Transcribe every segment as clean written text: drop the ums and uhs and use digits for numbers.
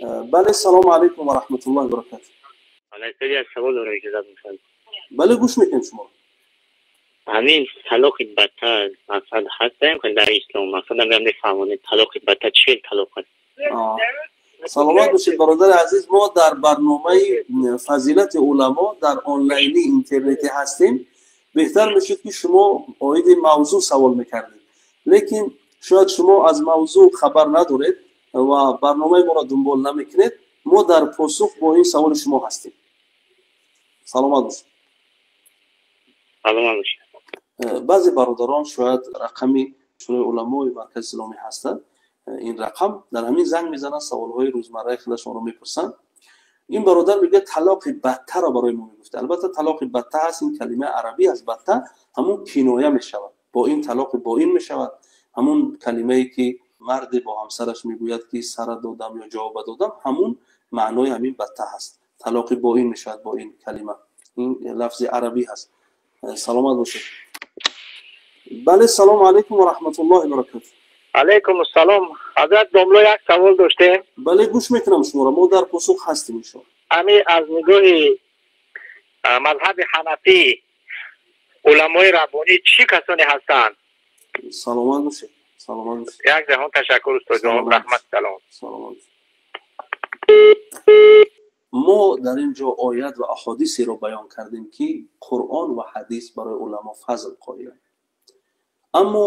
Бале, салому алайкум ва раҳматуллоҳи ва баракатуҳ. Як савол дорам, иҷозат мешавад? Бале, гӯш мекунем шумо. Ҳамин талоқи батта мақсад ҳастем дар ислом, мақсад ҳам мефаҳмонед, талоқи батта чӣ талоқ аст? Саломат бошед, бародари азиз. Мо дар барномаи фазилати уламо дар онлайни интернетӣ ҳастем. Беҳтар мешуд, ки шумо оиди мавзӯъ савол мекардед, лекин шояд шумо аз мавзӯъ хабар надоред ва барномаи моро дунбол намекунед. Мо дар посух бо ин саволи шумо ҳастем. Саломат бошед. Саломат бошед. Баъзе бародарон шояд рақами Шӯрои уламои Маркази Исломӣ ҳастанд, ин рақам дар ҳамин занг мезананд, саволҳои рӯзмарраи худашонро мепурсанд. Ин бародар мегӯяд, талоқи баттаро барои мо мегуфт. Албатта, талоқи батта ҳаст, ин калимаи арабӣ аст. Батта ҳамун киноя мешавад, бо ин талоқи бо ин мешавад, ҳамун калимае ки марде бо ҳамсараш мегӯяд, ки сара додам ё ҷавоба додам, ҳамун маънои ҳамин батта ҳаст. Талоқи бо ин мешавад бо ин калима, ин лафзи арабӣ ҳаст. Саломат бошед. Бале, салому алайкум ва раҳматуллоҳи баракатуҳ. Алайкум ассалом, ҳазрат домло, як савол доштем. Бале, гӯш мекунам шуморо, мо дар посух ҳастем, иншоалло. Ами аз нигоҳи мазҳаби ҳанафӣ уламои раббонӣ чӣ касоне ҳастанд? Саломат бошед, саломат бошед. Як ҷаҳон ташаккур, устодҷон, раҳмат, салом. Саломат. Мо дар ин ҷо оят ва аҳодисеро баён кардем, ки Қуръон ва ҳадис барои уламо фазл қоиланд, аммо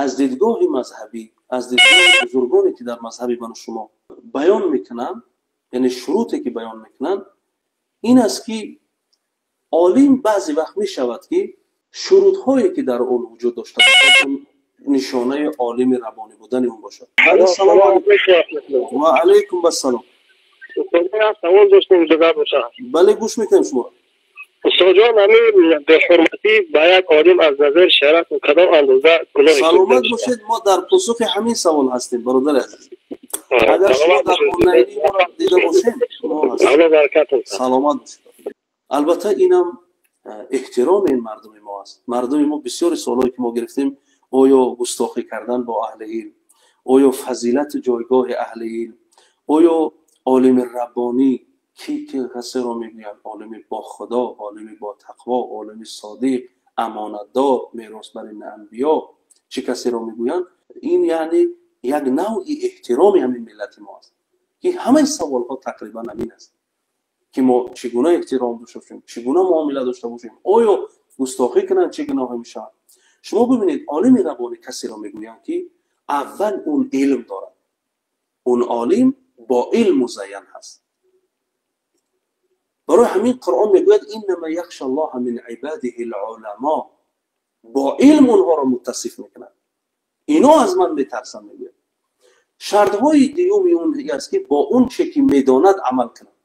аз дидгоҳи мазҳабӣ, аз дидгоҳи бузургоне ки дар мазҳаби ману шумо баён мекунанд, яъне шуруте ки баён мекунанд, ин аст, ки олим баъзе вақт мешавад, ки шурутҳое ки дар он вуҷуд дошта бошад, нишонаи олими раббонӣ будани он бошад. Ва алайкум ассалом. Савол доштем, иҷозат бошад? Бале, гӯш мекунем шуморо. Устодҷон, ҳамин беҳурматӣ ба як олим аз назари шариат кадом андоза гуноҳ? Саломат бошед, мо дар посухи ҳамин савол ҳастем, бародари азиз. Агар шумо дар онлайни моро дида бошед. Саломат бошед. Албатта, инам эҳтироми ин мардуми мо аст. Мардуми мо бисёри суолое ки мо гирифтем: оё густохӣ кардан бо аҳли илм, оё фазилату ҷойгоҳи аҳли илм, оё олими раббонӣ ки касеро мегӯянд, олими бо Худо, олими бо тақво, олими содиқ, амонатдор, меросбари анбиё чӣ касеро мегӯянд? Ин яъне як навъи эҳтироми ҳамин миллати мо аст, ки ҳамаи саволҳо тақрибан ҳамин аст, ки мо чӣ гуна эҳтиром дошта бошем, чӣ гуна муомила дошта бошем, оё густохӣ кунанд, чӣ гуноҳе мешавад? Шумо бибинед, олими раббонӣ касеро мегӯянд, ки аввал он илм дорад, он олим бо илм музайян ҳаст. Барои ҳамин Қуръон мегӯяд: «Иннама яхша Аллоҳа мин ибадиҳи луламо». Бо илм онҳоро муттасиф мекунад. Ино аз ман метарсанд, мегӯяд. Шартҳои дуюми он аст, ки бо он че ки медонад амал кунад,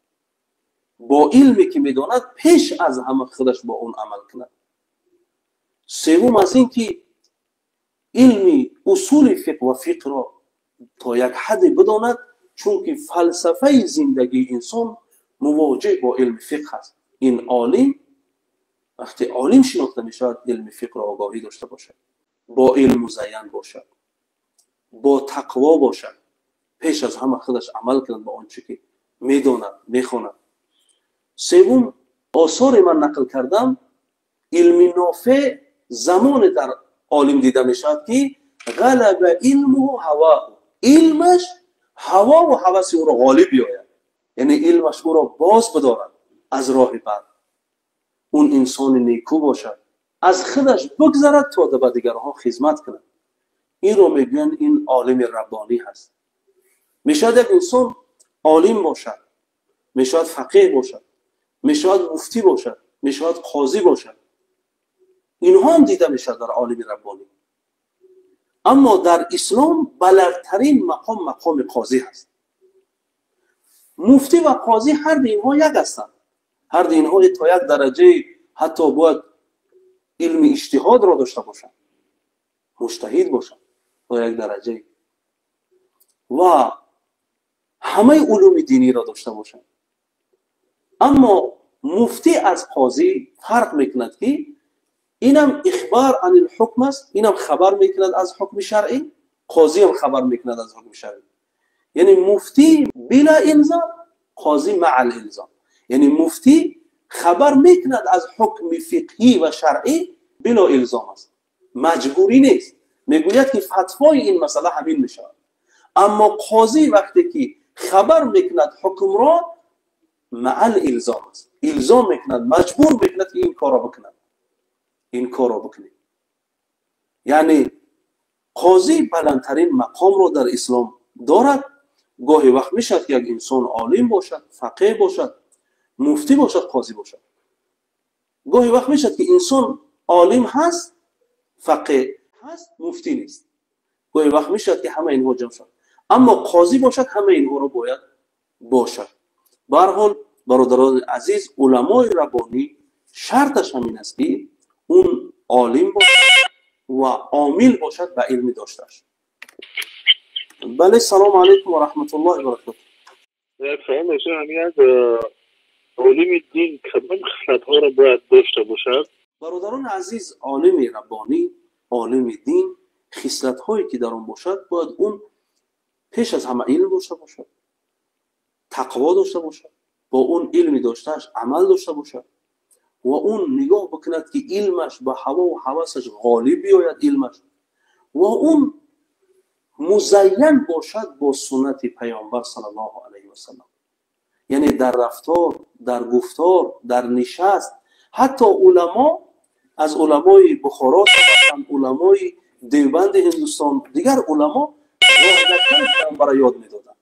бо илме ки медонад, пеш аз ҳама худаш бо он амал кунад. Севум аз ин ки илми усули фиқҳ ва фиқҳро то як ҳадде бидонад, чунки фалсафаи зиндагии инсон мувоҷеҳ бо илми фиқҳ аст. Ин олим вақте олим шинохта мешавад, илми фиқҳро огоҳӣ дошта бошад, бо илм музайян бошад, бо тақво бошад, пеш аз ҳама худаш амал кунад ба он чӣ ки медонад, мехонад. Севум, осоре ман нақл кардам, илми нофеъ замоне дар олим дида мешавад, ки ғалаба илмуҳу ҳавоҳу, илмаш ҳавову ҳаваси ӯро ғолиб биёяд, яъне илмаш ӯро боз бидорад аз роҳи бад, он инсони некӯ бошад, аз худаш бигзарад то ба дигарҳо хизмат кунад. Инро мегӯянд, ин олими раббонӣ ҳаст. Мешавад як инсон олим бошад, мешавад фақеҳ бошад, мешавад муфтӣ бошад, мешавад қозӣ бошад, инҳо ҳам дида мешавад дар олими раббонӣ. Аммо дар ислом баландтарин мақом мақоми қозӣ ҳаст. Муфтӣ ва қозӣ ҳарду инҳо як ҳастанд, ҳарду инҳо то як дараҷаи ҳатто бояд илми иҷтиҳодро дошта бошанд, муҷтаҳид бошанд то як дараҷае ва ҳамаи улуми диниро дошта бошанд. Аммо муфтӣ аз қозӣ фарқ мекунад, ки инам ихбор анил ҳукм аст, инам хабар мекунад аз ҳукми шаръӣ, қозиам хабар мекунад аз ҳукми шаръӣ. Яъне муфтӣ била илзом, қозӣ маъал илзом. Яъне муфтӣ хабар мекунад аз ҳукми фиқҳӣ ва шаръӣ било илзом аст, маҷбурӣ нест. Мегӯяд ки фатвои ин масъала ҳамин мешавад. Аммо қозӣ вақте ки хабар мекунад ҳукмро, маъал илзом аст, илзом мекунад, маҷбур мекунад ки ин корро бикунад, ин корро бикунед. Яъне қозӣ баландтарин мақомро дар ислом дорад. Гоҳе вақт мешавад ки як инсон олим бошад, фақеҳ бошад, муфтӣ бошад, қозӣ бошад. Гоҳе вақт мешавад ки инсон олим ҳаст, фақеҳ ҳаст, муфтӣ нест. Гоҳе вақт мешавад ки ҳама инҳо ҷамъ шавад, аммо қозӣ бошад, ҳама инҳоро бояд бошад. Ба ҳар ҳол, бародарони азиз, уламои раббонӣ шарташ ҳамин аст ки он олим бошад ва омил бошад ба илми доштааш. Бале, салому алайкум ва раҳматуллоҳи ва баракотуҳ. Як савол доштам, ҳамин аз олими дин кадом хислатҳоро бояд дошта бошад? Бародарони азиз, олими раббонӣ, олими дин хислатҳое ки дар он бошад, бояд он пеш аз ҳама илм дошта бошад, тақво дошта бошад, бо он илми доштааш амал дошта бошад ва он нигоҳ бикунад ки илмаш ба ҳавову ҳавасаш ғолиб биёяд илмаш, ва он музайян бошад бо суннати паёмбар саллаллоҳу алайҳи васаллам. Яъне дар рафтор, дар гуфтор, дар нишаст. Ҳатто уламо аз уламои Бухоро, уламои Девбанди Ҳиндустон, дигар уламо роҳгардии паёмбарро ёд медоданд.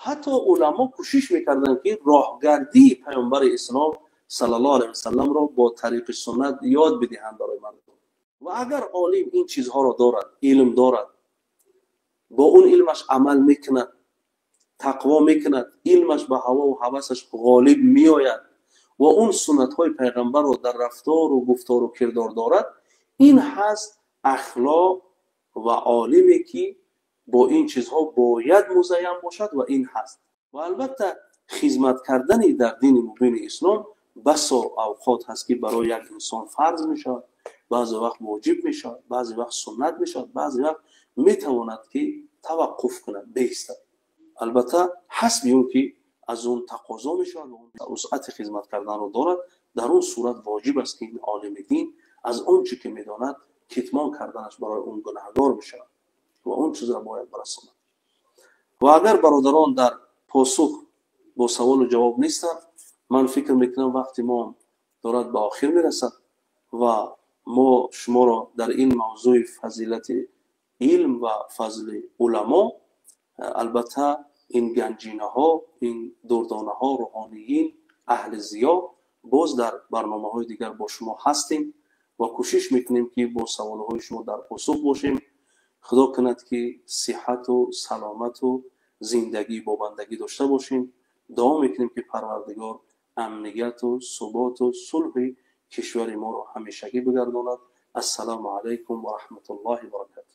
Ҳатто уламо кӯшиш мекарданд ки роҳгардии паёмбари ислом саллаллоҳу алайҳи васалламро бо тариқи суннат ёд бидиҳанд барои мардум. Ва агар олим ин чизҳоро дорад, илм дорад, бо он илмаш амал мекунад, тақво мекунад, илмаш ба ҳавову ҳавасаш ғолиб меояд ва он суннатҳои пайғамбарро дар рафтору гуфтору кирдор дорад, ин ҳаст ахлоқ ва олиме ки бо ин чизҳо бояд музайян бошад ва ин ҳаст. Ва албатта хизмат кардани дар дини мубини ислом басо авқот ҳаст ки барои як инсон фарз мешавад, баъзе вақт воҷиб мешавад, баъзе вақт суннат мешавад, баъзе вақт метавонад ки таваққуф кунад, беистад. Албатта ҳасби он ки аз он тақозо мешавад ва вусъати хизмат карданро дорад, дар он сурат воҷиб аст ки ин олими дин аз он чӣ ки медонад китмон карданаш барои он гунаҳгор мешавад ва он чизро бояд барасонад. Ва агар бародарон дар посух бо саволу ҷавоб нестанд, ман фикр мекунам вақти мо дорад ба охир мерасад ва мо шуморо дар ин мавзӯи фазилати илм ва фазли уламо, албатта ин ганҷинаҳо, ин дурдонаҳо, рӯҳониин, аҳли зиё, боз дар барномаҳои дигар бо шумо ҳастем ва кӯшиш мекунем ки бо саволҳои шумо дар посух бошем. Худо кунад ки сиҳату саломату зиндагӣ бо бандагӣ дошта бошем. Дуо мекунем ки Парвардигор амнияту суботу сулҳи кишвари моро ҳамешагӣ бигардонад. Ассалому алайкум ва раҳматуллоҳи ва баракатуҳ.